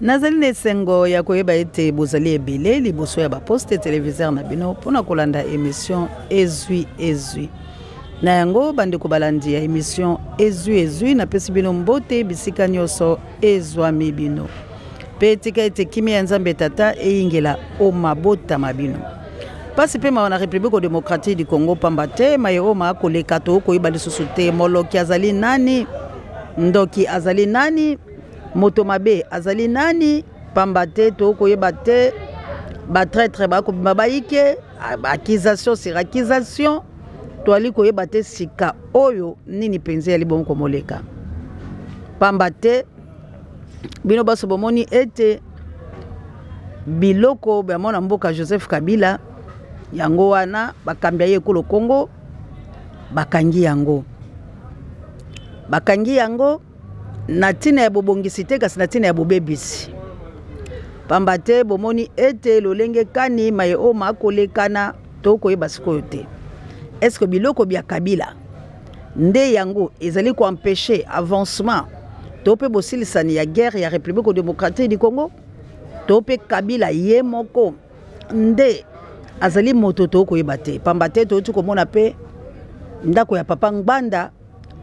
Nazali na esengo ya koyeba ete bozali ebele liboso ya baposte televiseur na bino mpo na kolanda emission Ezwi Ezwi. Na yango bandeko balandi ya emission Ezwi Ezwi, napesi bino mbote bisika nyonso ezwami bino, mpe tika ete kimia ya Nzambe Tata eyingela o mabota ma bino. Mpasi mpe mawa na Republique Democratique du Congo, pamba te maye oyo maakoleka tokoyeba lisusu te moloki azali nani, ndoki azali nani, moto mabe azali nani, pamba te tokoyeba te. Batraitre bakobima bayike, accusation sur accusation, toali koyeba te sika oyo nini mpenza yali bongo komoleka, pamba te bino baso bomoni ete biloko bya mwana mboka Joseph Kabila yango wana bakambi ya ye ekolo Congo bakangi yango, bakangi yango na ntina ya bobongisi te, kasi na ntina ya bobebisi, pamba te bomoni ete lolenge kani maye oyo makolekana tokoyeba sikoyo te. Est-ce que biloko bya Kabila nde yango ezali koempêcher avancement to mpe bosilisani ya guerre ya République démocratique du Congo, to mpe Kabila ye moko nde azali moto tokoyeba te, pamba te toyoti komona mpe ndako ya papa Ngbanda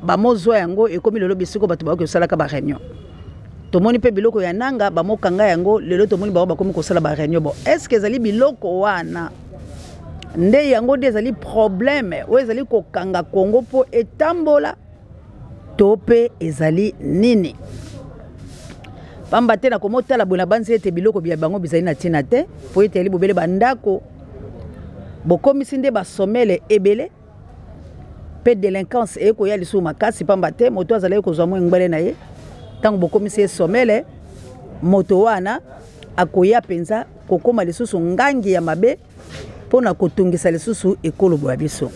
bamozwa yango ekomi lelo bisiko bato bakoki kosalaka ba réunion. Tomoni mpe biloko ya Nanga bamokanga yango lelo, tomoni bango bakomi kosala ba réunion. Bon, est-ce que ezali biloko wana nde yango nde ezali problème oyo ezali kokanga Congo mpo etambola, to mpe ezali nini? Pamba te nakomotala boye na banzi ete biloko bya bango bizali na ntina te, mpo ete ezali bobele bandako bokomisi nde basomele ebele mpe délinquance ekoya lisusu makasi, pamba te moto azalaki kozwa mwa ngbele na ye ntango bokomisi ye somele, moto wana akoya mpenza kokóma lisusu ngangi ya mabe mpo na kotungisa lisusu ekolo ya biso.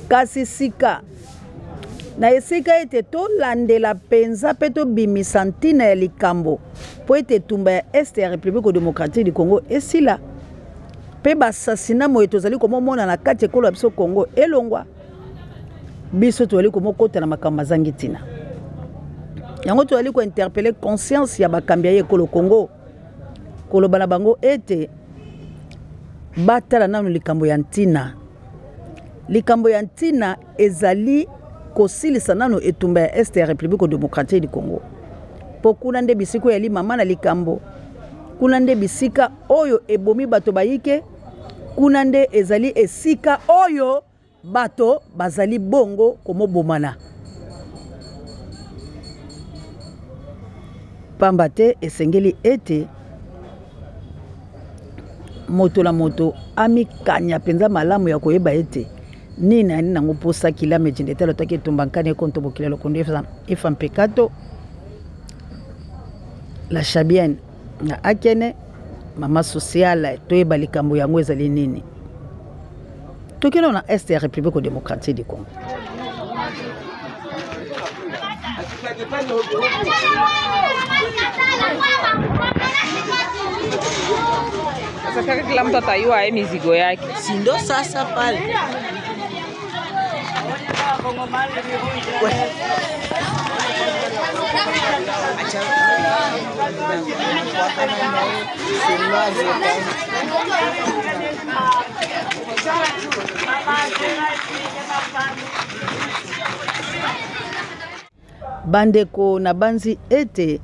Kasi sika na esika ete tolandela mpenza mpe tobimisa ntina ya likambo mpo ete etumba ya este ya République démocratique du Congo esila mpe basasina moye tozali komomona na kati ekolo ya biso Congo elongwa, biso tozali komokota na makambo mazangi ntina. Yango tozali kointerpele conscience ya bakambi ya ekolo Congo, koloba na bango ete batala nanu likambo ya ntina. Likambo ya ntina ezali kosilisa nanu etumba ya este ya République démocratique du Congo, mpo kuna nde bisika oyo yali mama na likambo, kuna nde bisika oyo ebomi bato bayike, kuna nde ezali esika oyo bato bazali bongo komobomana, pamba te esengeli ete moto na moto amikanya mpenza malamu ya koyeba ete nini na nini nango mposa kila mejinde etalo taki etumba nkani ekonto bokila lokondo efa mpekato la chabienne na akene mama sociale toyeba likambo yango ezali nini. Tokende na est ya République démocratique du Congo. Sasa kila mtu atayua ye mizigo yake, si ndo sasa pale Bandeko na banzi ete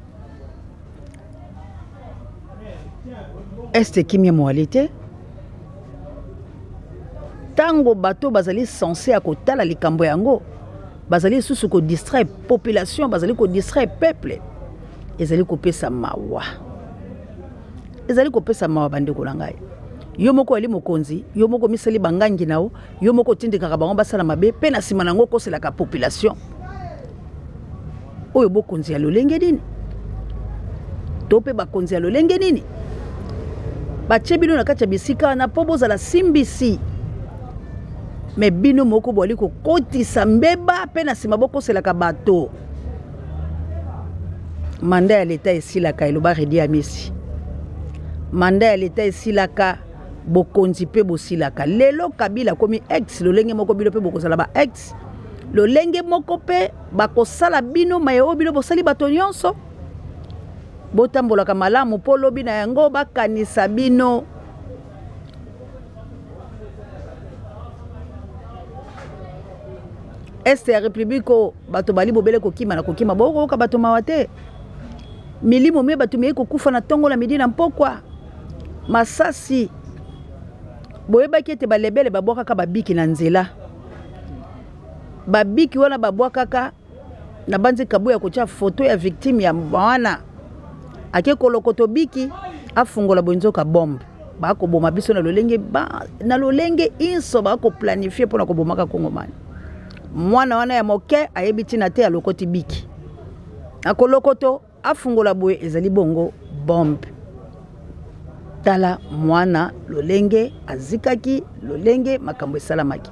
este kimia moali te ntango bato bazali censé ya kotala likambo yango, bazali lisusu kodistraire population, bazali kodistraire peuple. Ezali kopesa mawa, ezali kopesa mawa bandeko na ngai. Yo moko ali mokonzi, yo moko misali bangangi na yo, yo moko otindikaka bango basala mabe mpe na nsima na yango okoselaka population. Oyo bokonzi ya lolenge nini? To mpe bakonzi ya lolenge nini batie bino na kati ya bisika wana mpo bozala simbisi, me bino moko boali kokotisa mbeba mpe na nsima bokoselaka bato. Manda ya leta esilaka, eloba Redi Amisi. Manda ya leta esilaka, bokonzi mpe bosilaka. Lelo Kabila akomi ex, lolenge moko bino mpe bokozala ba ex, lolenge moko mpe bakosala bino maye oyo bino bosali bato nyonso. Botambolaka malamu mpo lobi na yango bakanisa bino. Este ya Republique oyo bato bali bobele kokima na kokima, bokoyoka bato mawa te. Milimo mie bato miyei kokufa na ntongo na midi na mpokwa, masasi. Boyebaki ete balebele babwakaka babiki na nzela, babiki wana babwakaka na banzi kabuya kotia foto ya victime ya wana ake kolokoto biki afungola bonzoka bombe. Bakoboma biso na lolenge ba, na lolenge inso bakoplanifie mpona kobomaka kongomani. Mwana wana ya moke ayebi ntina te, alokoti biki akolokoto afungola boye ezali bongo bombe. Tala mwana lolenge azikaki, lolenge makambo esalamaki.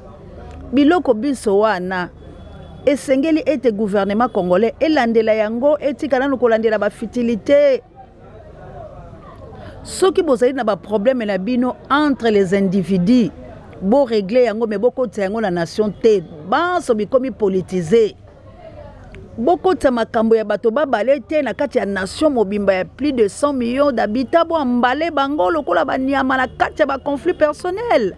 Biloko biso wana esengeli ete gouvernement congolais elandela yango, etika nanu kolandela ba futilité. Soki bozali na ba problème na bino entre les individus, bo régler yango, mais bokotisa yango na nation te. Banso bikomi politisé. Bokotisa makambo ya bato babale te na kati ya nation mobimba ya plus de 100 millions d'habitants, bo ambale bango lokola banyama na kati ya ba conflit personnel.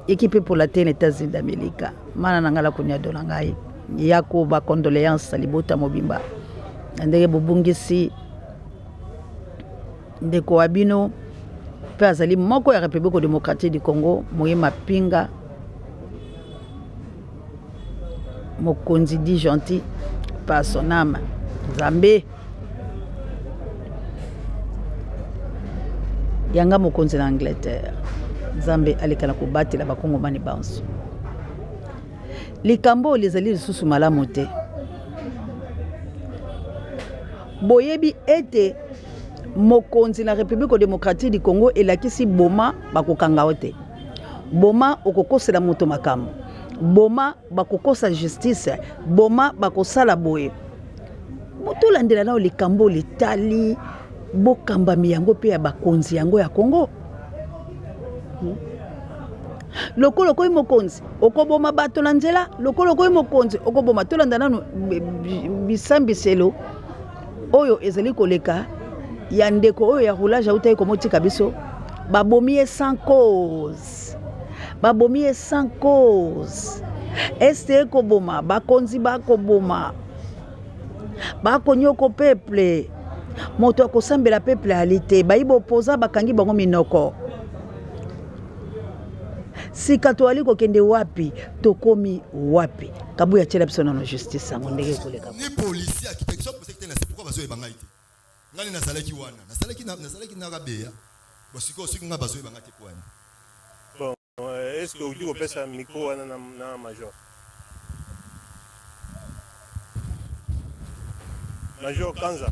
Ekipe pour la te na États-Unis d'Amérique, mana na ngai la konyado na ngai ya ko ba condoléances libota mobimba na ndenge bobungisi ndeko wa bino mpe azali moko ya République démocratique du Congo, Moye Mapinga mokonzi dit gentil par son âme. Nzambe yanga mokonzi na Angleterre, Nzambe aleka na kobatela bakongomani banso. Likambo oyo lizali lisusu malamu te. Boyebi ete mokonzi na République démocratique du Congo elakisi boma bakokanga yo te, boma okokosela moto makambo, boma bakokosa justice, boma bakosala boye. Botolandela nao likambo litali bokambami yango mpe ya bakonzi yango ya Congo. Lokola okoyi mokonzi okoboma bato na nzela, lokola okoyi mokonzi okoboma. Tolanda nanu bisambiselo oyo ezali koleka ya ndeko oyo ya roulage autaki komotika biso. Babomi ye sans cause, babomi ye sans cause. Este ekoboma bakonzi, bakoboma bakonyoko peuple, moto akosambela peuple ali te, bayi bopoza bakangi bango minoko. Sika toali kokende wapi, tokomi wapi? Kabuya atiela biso nano justice yango ndenge ekoleka. Ni policier akitaki so policier akitaki na se, pourquoi bazoyeba ngai te? Ngai nazalaki wana, nazalaki na Kabeya. Bon, sikoyo soki ngai bazoyeba ngai te po wana. Bon, est-ce que okoki kopesa micro wana na major? Major Kanza.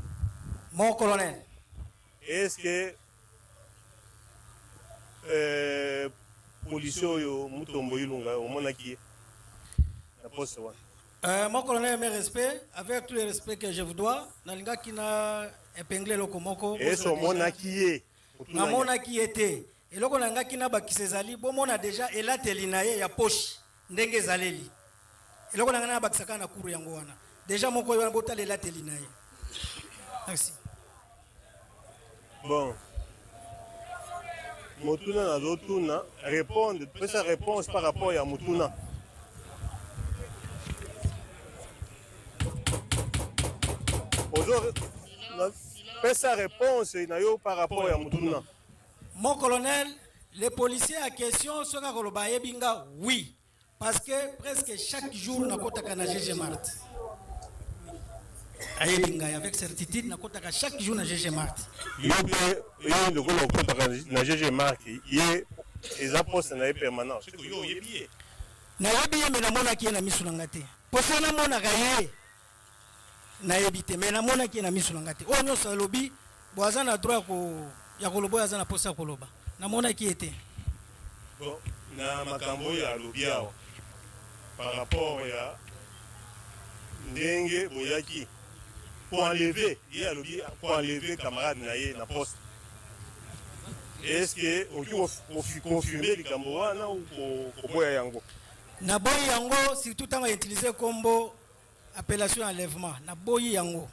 Mon colonel. Est-ce que policier oyo Mutombo Ilunga omonaki ye na poste wana? Mon colonel, mes respects, avec tout le respect que je vous dois, nalingaki na épingle eloko moko. Est-ce omonaki ye? Namonaki ye te. Eloko nalingaki na bakisa ezali, bomona déjà elateli na ye ya poche ndenge ezaleli. Eloko nalingaki na bakisa kaka na cour yango wana. Déjà moko wana botala elateli na ye. Merci. Bon. Motuna nazotuna, répondre, pesa réponse par rapport ya motuna. Ozo pesa réponse na yo par rapport ya motuna. Mon colonel, les policiers à question soka koloba yebinga oui, parce que presque chaque jour nakotaka na GG Mart. Ayebi ngai avec certitude nakotaka chaque jour na GG Mart. Yo mpe yo lokola okotaka na GG Mart, ye eza poste na ye permanent. Soki yo oyebi ye. Nayebi ye, mais namonaki ye na misu na nga te. Po soki namonaka ye, nayebi te, mais namonaki ye na misu na nga te. Oyo nyonso alobi, bo aza na droit ya koloba oyo aza na posa ya koloba. Namonaki ye te. Bon, na makambo oyo alobi awa par rapport ya ndenge boyaki pour enlever, ye alobi pour enlever camarade na ye na poste. Est-ce que okoki confirmer likambo wana ou koboya yango? Naboyi yango, surtout ntango utiliser kombo appellation enlèvement. Naboyi yango.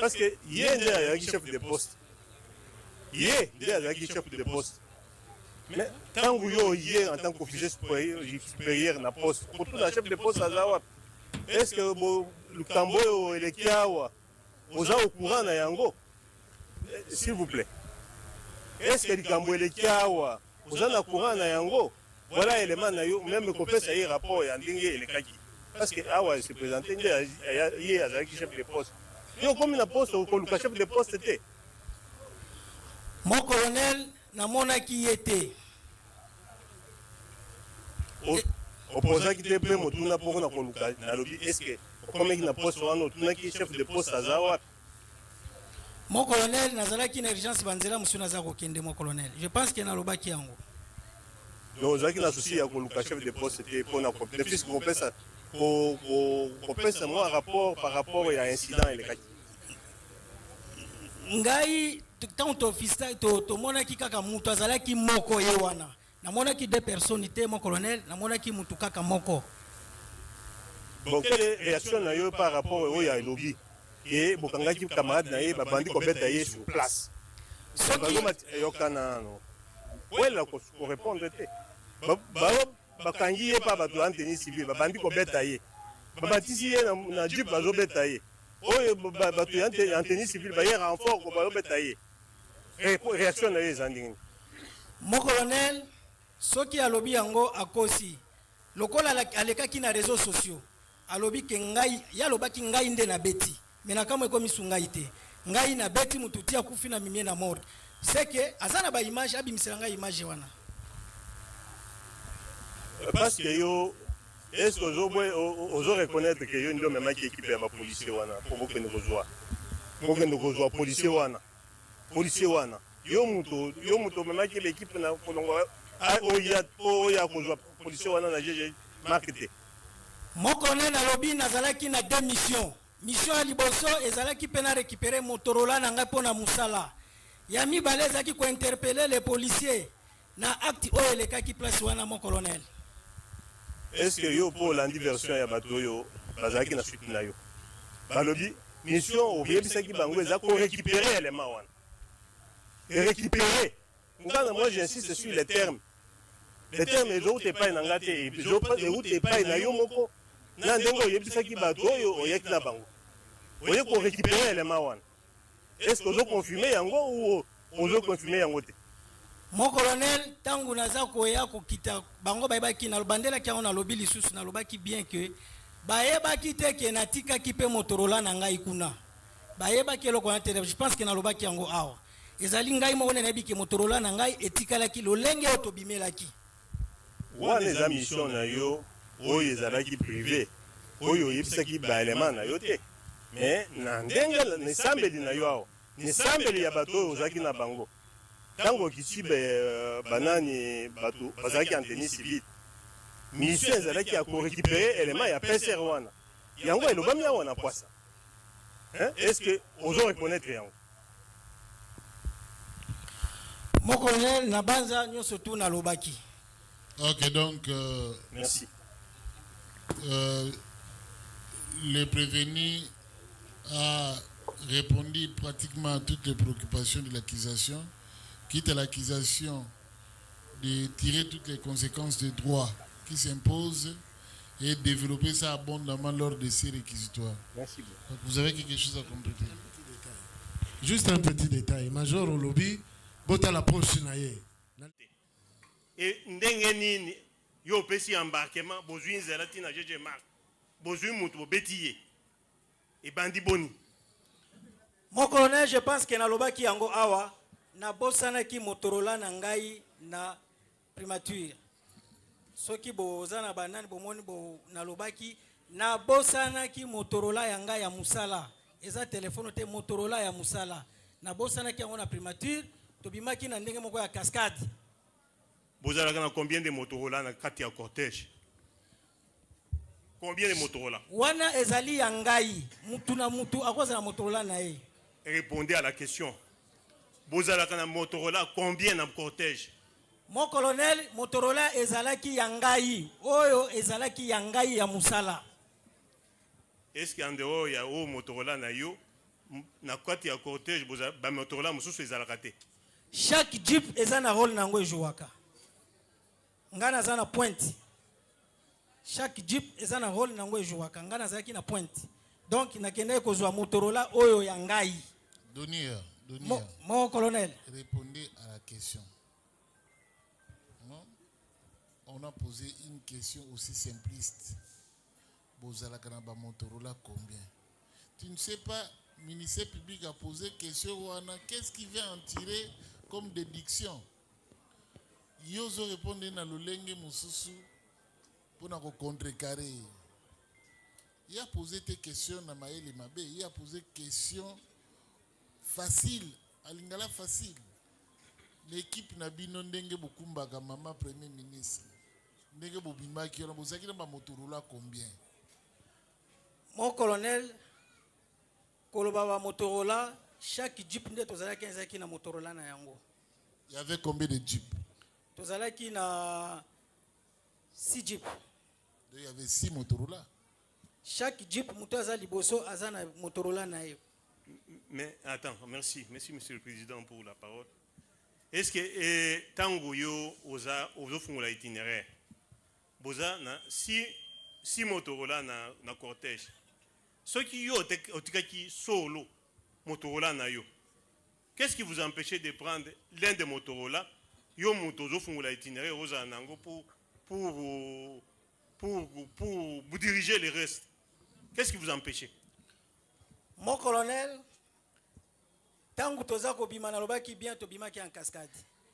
Parce que ye nde azalaki chef de poste, ye nde azalaki chef de poste. Mais ntango yo oye en tant qu'officier supérieur na poste, kotuna chef de poste aza wapi? Est ce que likambo oyo eleki awa oza au courant na yango? S'il vous plaît, est ce que likambo eleki awa oza na courant na yango? Voilà élément na yo, même kopesa ye rapport ya ndenge elekaki, parce que awa se présente nde ye azalaki chef de poste. Yo okomi na poste, okoluka chef de poste te. Mon colonel, namonaki ye te. Opozaki te mpe motuna mpo na koluka. Nalobi, est ce que okomaki na poste wana, otunaki chef de poste aza wapi? Mon colonel, nazalaki na urgence, banzela mosusu naza kokende. Mon colonel, je pense que nalobaki yango. Donc ozalaki na souci ya koluka chef de poste te mpona puisque kopesa mwa rapport par rapport ya incident elekaki? Ngai ntango tofista, tomonaki kaka moto azalaki moko, ye wana. Namonaki deux personnes te, mon colonel, namonaki motu kaka moko. Bon, quelle est réaction na yo par rapport oyo alobi ke bokangaki camarade na ye, babandi kobeta ye sur place? Yoka nano, wela korépondre te. Bakangi ye mpa bato en tenue civile, babandi kobeta ye, babatisi ye na jeep, bazobeta ye. Oyo bato ya en tenue civile baye renfort, bazobeta ye. Réaction na yo eza ndenge nini? Mon colonel, soki alobi yango, akosi. Lokola alekaki na réseaux sociaux, alobi ke ngai, ye alobaki ngai nde nabeti. Me na kamwe, ekomi su ngai te. Ngai nabeti motu ti akufi na mimie na morgue, c'est que aza na baimage, abimisela ngai image wana. Parce que yo, est ce que ozo reconnaître ke yo nde omemaki équipe ya bapolicier wana mpo bokende kozwa policier wana? Policier wana, yo moto omemaki l'équipe na kolongwa oya mpo oya kozwa policier wana na GG Mark te? Mon colonel, nalobi nazalaki na deux missions. Mission ya liboso ezalaki mpe na récupérer Motorola na ngai mpo na mosala. Ya mibale ezalaki kointerpeller les policiers na acte oyo elekaki place wana, mon colonel. Est ce que yo mpo olandi version ya bato oyo bazalaki na suite na yo? Balobi mission oyebisaki bango eza korécupérer élément wana, récupérer. Ngana, moi j'insiste sur les termes. Les termes ezouta epai na nga te, euta epai na yo moko na ndenge oyebisaki bato oyo oyaki na bango, oye korécupérer élément wana. Est ce que ozoconfirme yango ou ozoconfirme yango te? Mon colonel, ntango naza koya kokita, bango bayebaki. Nalobandelaki yango, nalobi lisusu, nalobaki bien ke bayebaki te ke natikaki mpe Motorola na ngai kuna. Bayebaki eloko wana te. Je pense ke nalobaki yango awa. Ezali ngai moko nde nayebi ke Motorola na ngai etikalaki lolenge oyo tobimelaki. Wana eza mission na yo oyo ezalaki privé, oyo oyebisaki baélément na yo te. Mais na ndenge na esambeli na yo awa, na esambeli ya bato oyo ozalaki na bango, ntango okiti banani, bato bazalaki en tenue civile, mission ezalaki ya korécupérer élément ya PCR wana. Yango elobami awa na kwasa. Est ce que ozo reconnaître yango? Mon colonel, na banza nyonso tu nalobaki. Ok, donc. Merci. Le prévenu a répondu pratiquement à toutes les préoccupations de l'accusation, quitte à l'accusation de tirer toutes les conséquences de droit qui s'imposent et développer ça abondamment lors de ces réquisitoires. Merci beaucoup. Donc, vous avez quelque chose à compléter? Juste un petit détail. Major olobi, botala poche na ye. E ndenge nini yo opesi embarquement, bozwi nzela ntina GG Mark, bozwi mutu, bobeti ye, ebandi boni? Mon colonel, je pense ke nalobaki yango awa. Nabosanaki Motorola na ngai na primature. Soki boza na banani, bomoni bo, nalobaki nabosanaki Motorola ya ngai ya mosala. Eza telefone te, Motorola ya mosala. Nabosanaki yango na primature. Tobimaki na ndenge moko ya cascade. Bozalaka na combien de Motorola na kati ya cortège? Combien de Motorola? Wana ezali ya ngai. Mutu na mutu akozala Motorola na ye. Répondez à la question. Bozalaka na Motorola combien na cortège? Mon colonel, Motorola ezalaki ya ngai, oyo ezalaki ya ngai ya mosala. Est ce que en dehors ya oyo Motorola na yo? Na kati ya cortège boza ba Motorola mosusu ezalaka te. Chaque jeep eza na rôle na yango ejouaka. Ngai naza na pointe. Chaque jeep eza na rôle na yango ejouaka. Ngai nazalaki na pointe. Donc nakendaki kozwa Motorola oyo ya ngai. Dunia, Dunia. Mo, mon colonel. Répondez à la question. Non? On a posé une question aussi simpliste. Bozalaka na ba Motorola combien? Tu ne sais pas, ministère public a posé question wana, qu'est-ce qu'il vient en tirer comme déduction? Yo ozo répondre na lolenge mosusu pona ko contrecarrer ye. Ye a posé te question na mayele mabe, ye a posé question facile, alingala facile. L'équipe na bino ndenge bokumbaka mama premier ministre, ndenge bobimaki wana bozalaki na ba Motorola combien? Mon colonel, koloba ba Motorola, chaque jeep nde tozalaki ezalaki na Motorola na yango. Il y avait combien de jeeps? Tozalaki na 6 jeeps. Donc, il y avait 6 Motorola. Chaque jeep moto aza liboso aza na Motorola na ye. Mais attends, merci, merci monsieur le président pour la parole. Est-ce que eh, tango yo oza ozofungola itinéraire boza na si si Motorola na, na cortège soki yo otikaki solo Motorola na yo, qu'est-ce qui vous empêchait de prendre l'un des Motorola yo moto ozofungola itinéraire ozala na yango pour vous diriger le reste? Qu'est-ce qui vous empêchait? Mon colonel, tango toza kobima nalobaki bien, tobimaki en cascade.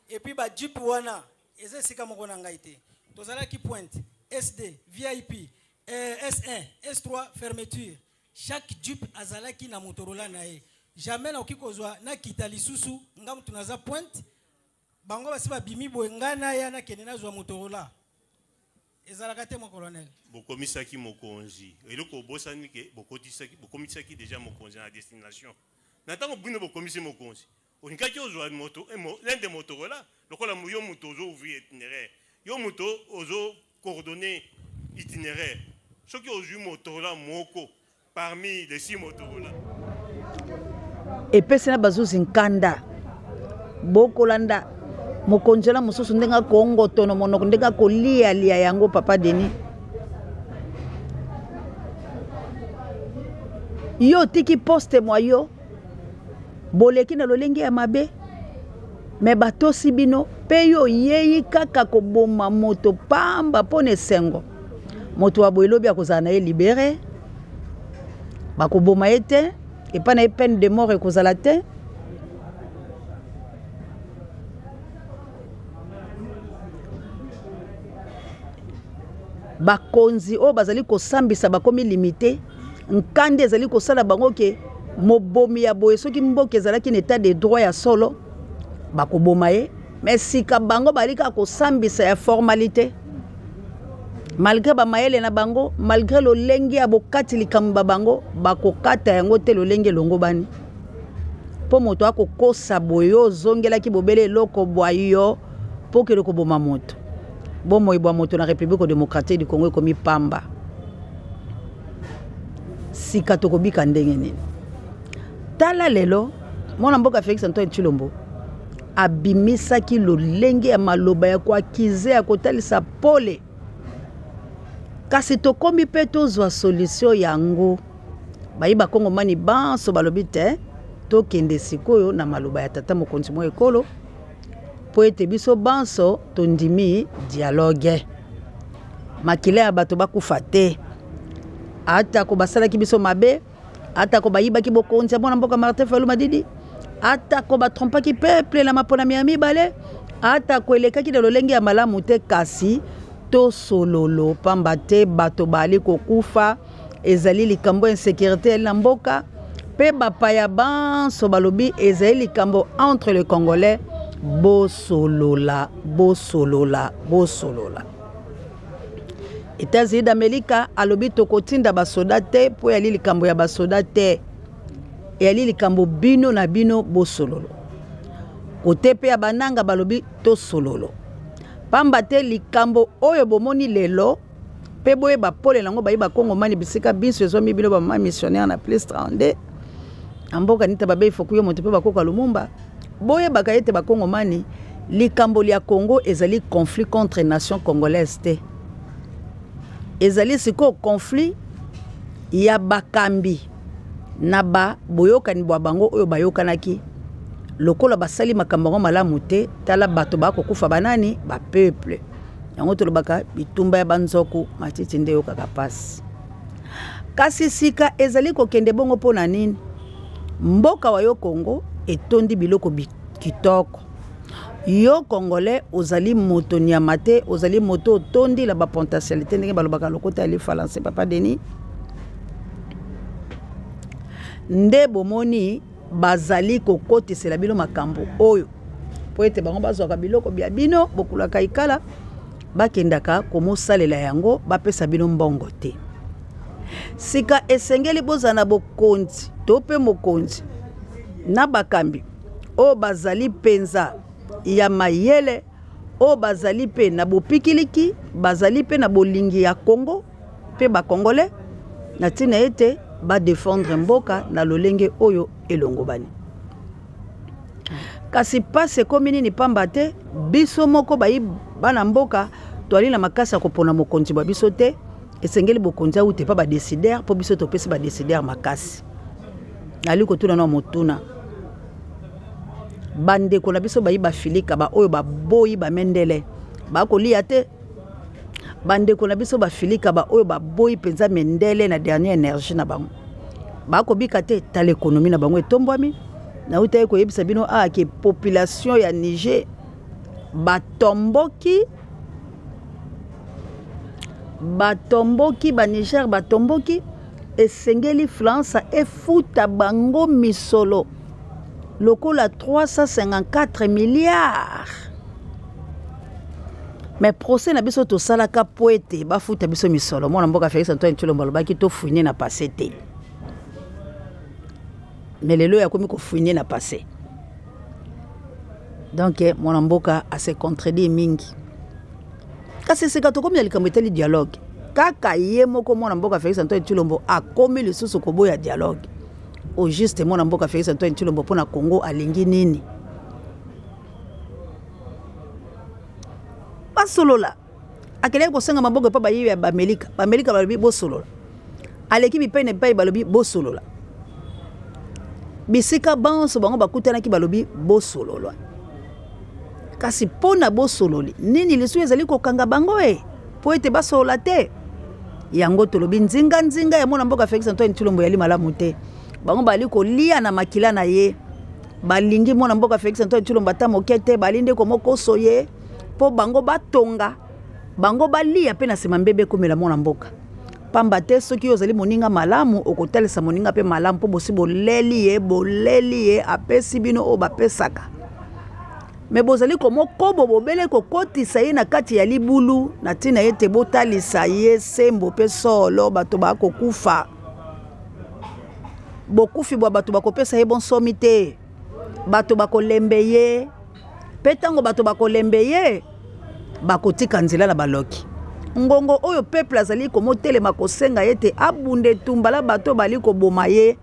Et puis ba jeep wana eza esika moko na ngai te. Tozalaki pointe SD, VIP, S1, S3 fermeture. Chaque jeep azalaki na Motorola na ye. Jamais nakoki kozwa nakita lisusu nga mutu naza pointe, bango basi babimi boye ngai naya nakende nazwa Motorola. Ezalaka te mon colonel. Bokomisaki mokonzi eloko obosani ke bokomisaki déjà mokonzi na destination. Na ntango bino bokomisi mokonzi, olingaki ozwa moto, eh, mo, l'un des Motorola, lokola yo moto ozo ouvrir itinéraire, yo moto ozo coordonner itinéraire. Soki ozwi Motorola moko parmi les 6 Motorola. Epesi na bazuzi nkanda bokolanda mokonzi wana mosusu ndenge akongotono monoko ndenge akolialia yango papa Denis. Yo otiki poste mwa yo boleki na lolenge ya mabe me batosi bino mpe yo oyei kaka koboma moto pamba mpo na esengo. Moto wa boye lobi akozala na ye libere, bakoboma ye te, epai na ye peine de mort ekozala te. Bakonzi oyo bazali kosambisa bakomi limite, nkanda ezali kosala bango ke mobomi ya boye soki mboka ezalaki na état de droit ya solo bakoboma ye, mais sika bango bali kaka kosambisa ya formalité malgré ba mayele na bango, malgré lolenge ya bokati likambo ba bango bakokata yango te lolenge elongobani. Mpo moto akokosa boye ozongelaki bobele eloko bwa yo mpo okende koboma moto. Bomoi bwa moto na République démocratique du Congo ekomi pamba. Sika tokobika ndenge nini? Tala lelo mwana mboka Félix Antoine Tshilombo abimisaki lolenge ya maloba ya koakize ya kotalisa pole, kasi tokomi mpe tozwa solution yango. Bayi bakongomani banso balobi te tokende sikoyo na maloba ya tata mokonzi mwa ekolo mpo ete biso banso tondimi dialogue. Makila ya bato bakufa te, atako basalaki biso mabe, atako bayibaki bokonzi ya mwana mboka Martin Fayulu Madidi, atako batrompaki peuple na maponami ya mibale, atako elekaki na lolenge ya malamu te, kasi tosololo pamba te bato bali kokufa. Ezali likambo ya insécurité ya na mboka pe bapaya banso balobi ezali likambo entre les Congolais. Bosolola, bosolola, bosolola. États-Unis d'Amérique alobi tokotinda basoda te po yali likambo ya basoda te, eyali likambo bino na bino bosololo. Kote pe ya bananga balobi tosololo, pamba te likambo oyo bomoni lelo pe boyeba pole nango bayi bakongomani bisika biso ezwami bino ba mama missionnaire na plus 32. Na mboka nita babe ifoku yo moto mpe bakoka Lumumba. Boyebaka ete bakongomani likambo lya Congo ezali conflit contre nation congolaise te. Ezali sikoyo conflit ya bakambi na ba boyokani bwa bango oyo bayokanaki lokola basali makambo yango malamu te. Tala bato bakokufa banani? Ba peuple. Yango tolobaka bitumba ya banzoku matiti nde eyokaka pasi. Kasi sika ezali kokende bongo mpo na nini? Mboka wa yo Congo etondi biloko kitoko. Yo Congolais ozali moto nyama te, ozali moto otondi na ba potentialité ndenge balobaka lokota ya lifalanse papa Denis. Nde bomoni bazali kokotisela bino makambo oyo mpo ete bango bazwaka biloko bya bino bokulaka ikala bakendaka komosalela yango bapesa bino mbongo te. Sika esengeli bozala na bokonzi to mpe mokonzi na bakambi oyo bazali mpenza ya mayele, oyo bazali mpe na bopikiliki, bazali mpe na bolingi ya Congo mpe ba Congolais, na ntina ete ba defendre mboka na lolenge oyo elongobani. Kasi pasi ekomi nini? Pamba te biso moko bayi bana mboka toali na makasi ya kopona mokonzi bwa biso te. Esengeli bokonzi awuta epa ba décideur, mpo biso topesi ba décideur makasi. Nali kotuna na motuna bandeko na biso bayi bafilika ba oyo baboyi bamendele bakolia te. Bandeko na biso bafilika ba oyo baboyi mpenza mendele na dernière énergie na bango bakobika te. Tala ekonomi na bango etombwami. Nautaki koyebisa bino awa ke population ya Niger batomboki, batomboki ba Niger batomboki. Esengeli France efuta bango misolo lokola 354 milliards. Mais procès na biso tosalaka po ete bafuta biso misolo. Mwana mboka Félix Antoine Tshilombo alobaki tofouiner na passé te. Mais lelo yakomi kofouiner na passé. Donc mwana mboka a se contredit mingi. Kasi sika tokomi na likambo etali dialogue. Kaka ye moko mwana mboka Félix Antoine Tshilombo akomi lisusu koboya dialogue. Au juste mwana mboka Félix Antoine Tshilombo mpona Congo alingi nini? Basolola. Akendaki kosenga maboko epa bayibi ya Bamelika. Bamelika balobi bosolola. Aleki bipai na bipai balobi bosolola. Bisika banso bango bakutanaki balobi bosolola. Kasi mpo na bosololi nini lisusu ezali kokanga bango e mpo ete basolola te? Yango tolobi nzinga nzinga ya mwana mboka Félix Antoine Tshilombo yali malamu te. Bango bali kolia na makila na ye. Balingi mwana mboka Félix Antoine Tshilombo ata moke te, bali nde komokoso ye mpo bango batonga, bango balia mpe na nsima mbebe ekomela mwana mboka. Pamba te soki yo ozali moninga malamu, okotalisa moninga mpe malamu, mpo bosi boleli ye, boleli ye, apesi bino oyo bapesaka. Me bozali komokobo bobele kokotisa ye na kati ya libulu, na ntina ete botalisa ye sembo mpe solo, bato bakokufa. Bokufi bwa bato bakopesa ye bonsomi te, bato bakolembe ye, mpe ntango bato bakolembe ye, bakotika nzela na baloki. Ngongo oyo peuple azali komotelema kosenga ete abunda etumba la bato bali koboma ye,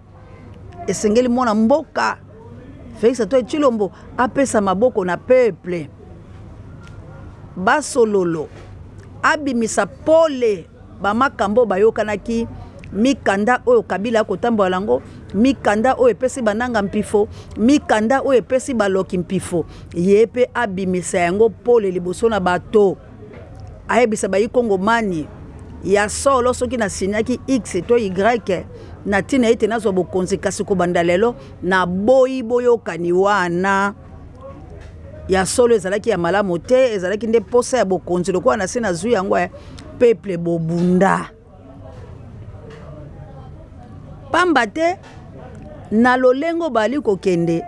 esengeli mwana mboka Félix Antoine Tshilombo apesa maboko na peuple, basololo, abimisa pole ba makambo bayokanaki, mikanda oyo Kabila akotambola nango, mikanda oyo epesi bananga mpifo, mikanda oyo epesi baloki mpifo, ye pe abimisa yango pole liboso na bato, ayebisa bayi Kongomani ya solo soki nasinyaki X to Y na ntina ete nazwa bokonzi, kasi kobanda lelo naboyi boyokani wana. Ya solo ezalaki ya malamu te, ezalaki nde posa ya bokonzi lokola nasi nazwi yango ya peuple bobunda. Pamba te na lolengo bali kokende,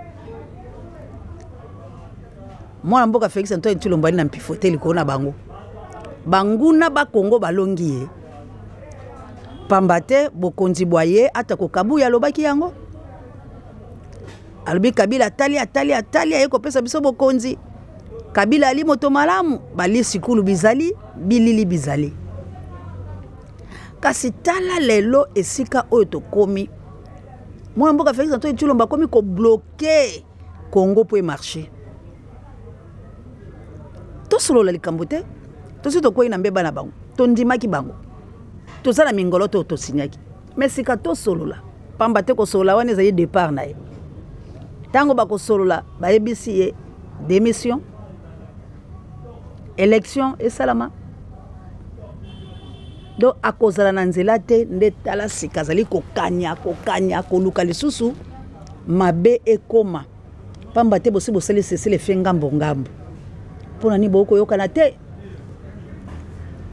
mwana mboka Félix Antoine Tshilombo ali na mpifo te likolo na bango. Banguna ba Congo balongi ye. Pamba te bokonzi bwa ye ata kokabuya alobaki yango. Alobi Kabila atali, atali, atali, aye kopesa biso bokonzi. Kabila ali moto malamu, bali sikulu bizali, bilili bizali. Kasi tala lelo esika oyo tokomi. Mwana mboka Félix Antoine Tshilombo akomi kobloke Congo mpo emarche. Tosolola likambo te, tosi tokwei na mbeba na bango, tondimaki bango, toza na mingolo to tosinyaki, me sika tosolola, pamba te kosolola wana ezali départ na ye. Ntango bakosolola bayebisi ye démission, élection esalama, donc akozala na nzela te. Nde tala sika azali kokanya kokanya koluka lisusu mabe ekoma, pamba te bosi bosali sesele fe ngambo ngambo. Mpo na nini bokoyokana te?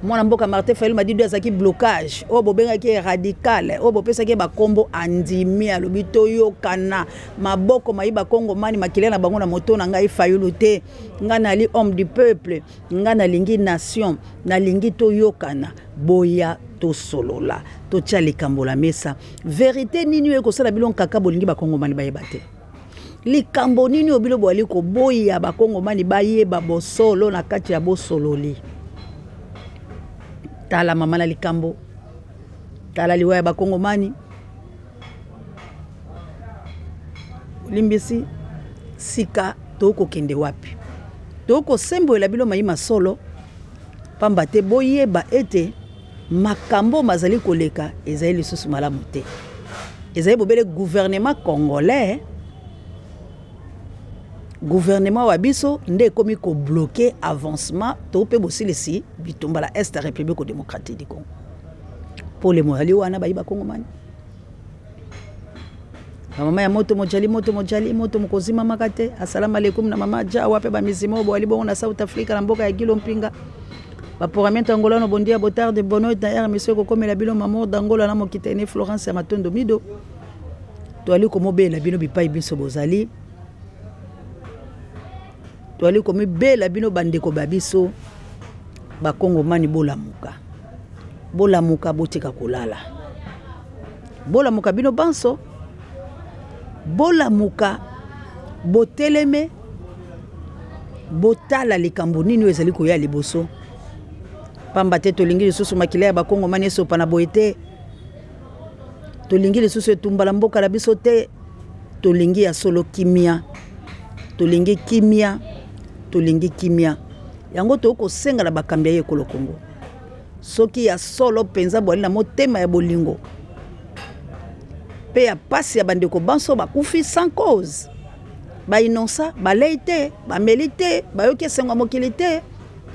Mwana mboka Martin Fayulu Madidi azalaki blocage oyo bobengaki ye radical, oyo bopesaki ye bakombo, andimi, alobi toyokana, maboko mayi bakongomani, makila na bango na moto na ngai Fayulu te, ngai nali homme du peuple, ngai nalingi nation, nalingi toyokana, boya tosolola, totia likambo la mesa. Verite nini oyo ekosala bino nkaka bolingi bakongomani bayeba te? Likambo nini oyo bino boali koboya bakongomani bayeba bosolo na kati ya bosololi? Tala mama na likambo, tala liwa ya bakongomani. Olimbisi sika tokokende wapi? Tokosembolela bino mai masolo, pamba te boyeba ete makambo mazali koleka ezali lisusu malamu te. Ezali bobele gouvernement congolais, gouvernement wa biso nde ekomi kobloke avancement to mpe bosilisi bitumba la Est ya République démocratique du Congo. Pole moyali wana bayi bakongomani, bamama ya moto mojali, moto mojali, moto mokozimamaka te. Asalamu alaikum na mama Jawa mpe bamizima oyo boali bongo na South Africa na mboka ya Gilo Mpinga. Baporamiento angolano, bondia, botarde, bonoite na air mission ekokomela bino Mamour d'Angola na mokitene Florence ya Matondo Mido. Toali komobela bino bipai biso bozali, toali komibela bino bandeko ba biso bakongomani, bolamuka, bolamuka, botika kolala, bolamuka bino banso, bolamuka, boteleme, botala likambo nini oyo ezali koya liboso, pamba te tolingi lisusu makila ya bakongomani esopana boye te, tolingi lisusu etumba na mboka na biso te, tolingi ya solo kimia, tolingi kimia, tolingi kimia. Yango tokoki kosenga na bakambi ya ekolo Kongo, soki ya solo mpenza bwali na motema ya bolingo mpe ya pasi ya bandeko banso bakufi sans cause, bainonsa, balei te, bameli te, bayoki esengo ya mokili te,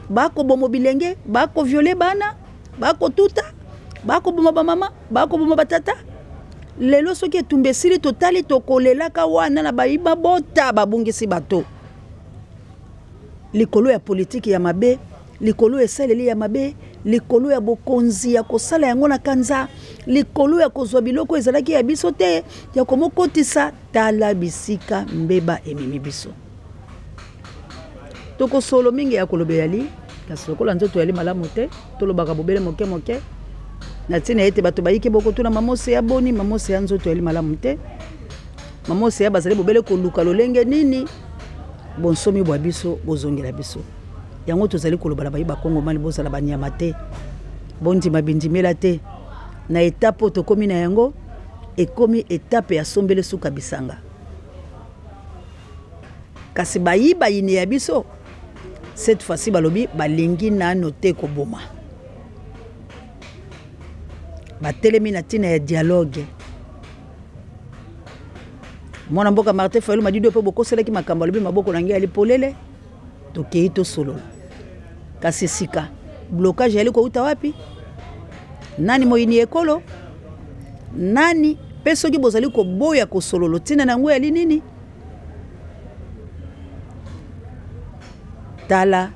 bakobomo bilenge, bakoviole bana, bakotuta, bakoboma bamama, bakoboma batata. Lelo soki etumba esili, totali tokolelaka wana na bayiba bota babungisi bato likolo ya politiki ya mabe, likolo ya esaleli ya mabe, likolo ya bokonzi ya kosala yango na kanza, likolo ya kozwa biloko ezalaki ya biso te ya komokotisa. Tala bisika mbeba ememi biso. Tokosolo mingi ya kolobela li, kasi lokola nzoto yali malamu te, tolobaka bobele moke moke na ntina ete bato bayike bokotuna mamose ya boni mamose ya nzoto yali malamu te. Mamose ya bazali bobele koluka lolenge nini bonsomi bwa biso bozongela biso. Yango tozali koloba na bayi bakongomani, bozala banyama te, bondima bindimela te. Na etape oyo tokomi na yango, ekomi etape ya sombele suka bisanga, kasi bayi bayini ya biso cette fois-ci balobi balingi nano te koboma, batelemi na ntina ya dialogue. Mwana mboka Martin Fayulu Madidi mpe bokoselaki makambo, alobi maboko na ngai yali polele, tokei tosolola. Kasi sika blocage yali kouta wapi? Nani moyini ekolo? Nani? Mpe soki bozali koboya kosolola, ntina na yango yali nini? Tala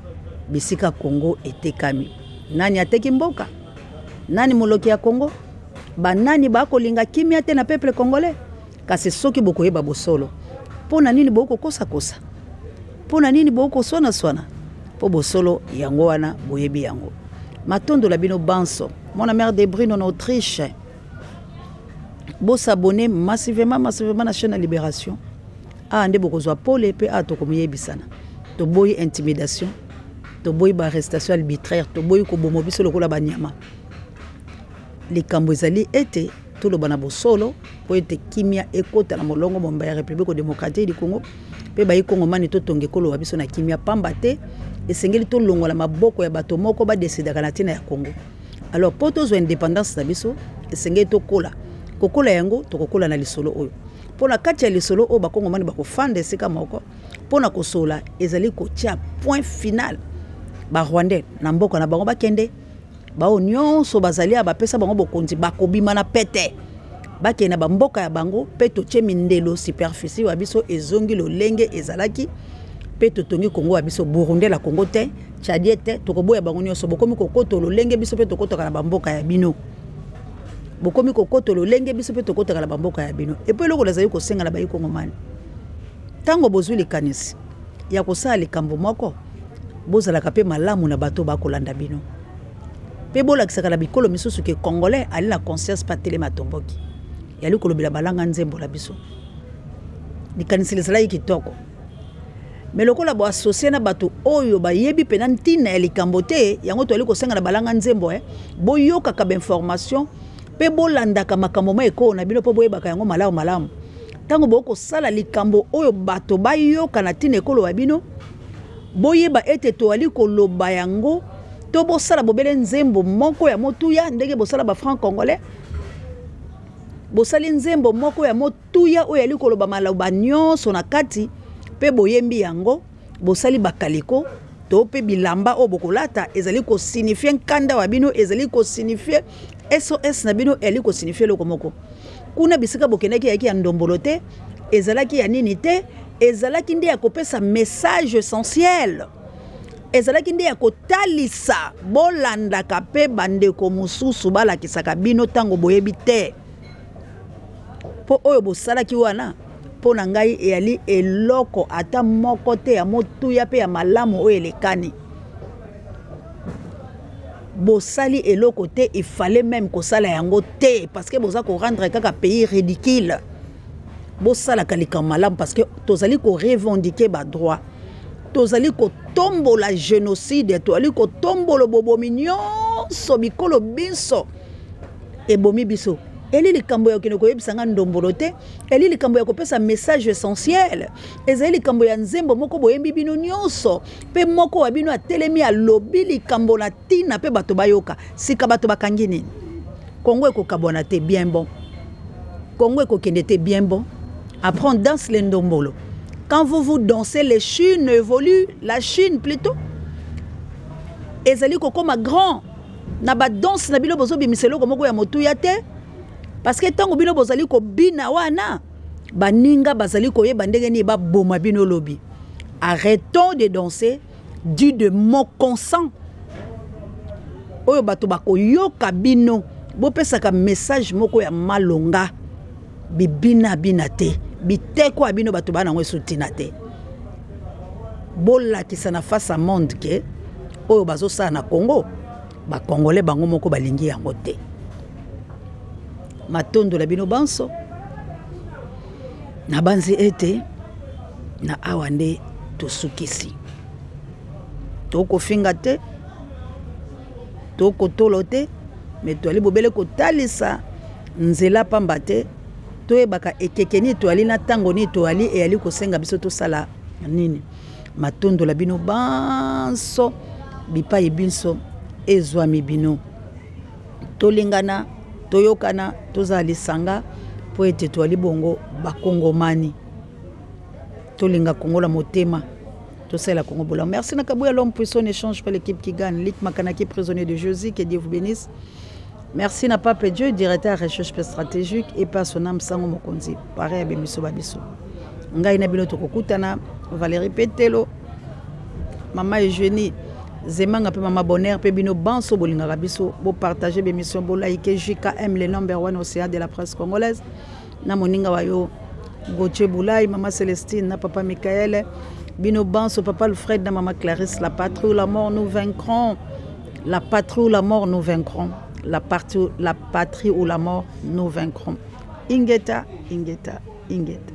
bisika Congo etekami. Nani ateki mboka? Nani moloki ya Congo? Banani bakolinga kimia te na peuple congolais? Kasi soki bokoyeba bosolo, mpo na nini bokokosakosa? Mpo na nini bokoswanaswana? Mpo bosolo yango wana boyebi yango. Matondo la bino banso. Mwana mère de Bruno na Autriche. Bosabonner massivement, massivement na chaîne ya Libération. Ah, nde bokozwa pole mpe ah, tokomiyebisana. Toboyi intimidation, toboyi ba arrestation arbitraire, toboyi koboma biso lokola banyama. Likambo ezali ete Toloba na bosolo mpo ete kimia ekota na molongo momba ya République démocratique du Congo mpe bayi Kongomani totonga ekolo wa biso na kimia, pamba te esengeli tolongola maboko ya bato moko badesidaka na ntina ya Congo. Alors mpo tozwa indépendance na biso esengeli tokola. Kokola yango tokokola na lisolo oyo, mpo na kati ya lisolo oyo bakongomani bakofanda esika moko mpo na kosola, ezali kotia point final. Ba Rwandais na mboka na bango bakende, bao nyonso bazali ya bapesa bango bokonzi bakobima na pete, bakende na bamboka ya bango, mpe totie mindelo superficie wa biso ezongi lolenge ezalaki, mpe totongi Kongo ya biso. Burundais la Kongo te, Tchadien te, tokoboya bango nyonso. Bokomi kokoto lolenge biso mpe tokotaka na bamboka ya bino, bokomi kokoto lolenge biso mpe tokotaka na bamboka ya bino. Epo eloko nazali kosenga na bayi Kongomani, ntango bozwi likanisi ya kosala likambo moko, bozalaka mpe malamu na bato bakolanda bino, mpe bolakisaka na bikolo misusu ke Congolais ali na conscience mpe atelemi atomboki. Yali kolobela balanga nzembo na biso, likanisi lizalaki kitoko, me lokola boasosie na bato oyo bayebi mpena ntina ya likambo te, yango toyali kosenga na balanga nzembo boyokaka bainformation mpe bolandaka makambo ma ekolo na bino mpo boyebaka yango malamu malamu. Ntango bokosala likambo oyo bato bayoka na ntina ekolo ya bino, boyeba ete toyali koloba yango to bosala bobele nzembo moko ya motuya ndenge bosala ba franc congolais, bosali nzembo moko ya motuya oyo yali koloba maloba nyonso na kati mpe boyembi yango, bosali bakaliko to mpe bilamba oyo bokolata ezali kosignifie nkanda wa bino, ezali kosignifie SOS na bino, ezali kosignifie eloko moko kuna bisika bokendaki eyaki ya ndombolo te, ezalaki ya nini te, ezalaki nde ya kopesa message essentiel, ezalaki nde ya kotalisa. Bolandaka mpe bandeko mosusu balakisaka bino ntango boyebi te, mpo oyo bosalaki wana mpo na ngai eyali eloko ata moko te ya motuya mpe ya malamu oyo elekani. Bosali eloko te, il fallait même kosala yango te, parce que boza korendre kaka pays ridicule. Bosalaka likambo malamu, parce que tozali korevendiquer badroit, tozali kotombola génocide, tozali kotombola bobomi nyonso bikolo biso ebomi biso. Eli likambo ya kokende koyebisa nga ndombolo te, eli likambo ya kopesa message essentiel, ezali likambo ya nzembo moko boyembi bino nyonso, mpe moko wa bino atelemi alobi likambo na ntina mpe bato bayoka. Sika bato bakangi nini? Kongo ekokabwana te, bien bon. Kongo ekokende te, bien bon. Après on danse le ndombolo. Quand vous vous dansez, les Chine évolue, la Chine plutôt ezali kokoma grand na badanse na bino. Bozobimisa eloko moko ya motuya te, parce que ntango bino bozali kobina wana, baninga bazali koyeba ndenge nini baboma bino lobi. Arrêtons de danser du de mon consent oyo bato bakoyoka bino. Bopesaka message moko ya malonga, bibina bina te, biteko ya bino bato bana yango esu ntina te. Bolakisa na face à monde ke oyo bazosala na Congo, bakongole bango moko balingi yango te. Matondo na bino banso, nabanzi ete na awa nde tosukisi. Tokofinga te, tokotolo te, me toali bobele kotalisa nzela, pamba te toyebaka ekeke nini toali na ntango nini toali, eyali kosenga biso tosala nini. Matondo na bino banso bipai binso ezwami bino. Tolingana, toyokana, tozala lisanga mpo ete toali bongo bakongomani. Tolinga Kongo na motema, tosala Kongo bolamu. Merci na Kabuya, l'homme puissant n'échange pas l'équipe qui gagne. Lik Makanaki, prisonnier de Josie, que Dieu vous bénisse. Merci na Pape Dieu, directeur recherche stratégique, et pas son âme sango mokonzi pareil abemiso babiso. Ngai na bino tokokutana. Valérie Petelo, mama Eugénie Zemanga mpe mama Bonheur mpe bino banso bolingaka biso, bopartage bémission, bolike JKM, le number one océan de la presse congolaise, na moninga wa yo Gauthier Boulay, mama Célestine na papa Michael, bino banso, papa Alfred na mama Clarisse. La patrie ou la mort, nous vaincrons. La patrie ou la mort, nous vaincrons. La patrie, la patrie ou la mort, nous vaincrons. Ingeta, ingeta, ingeta.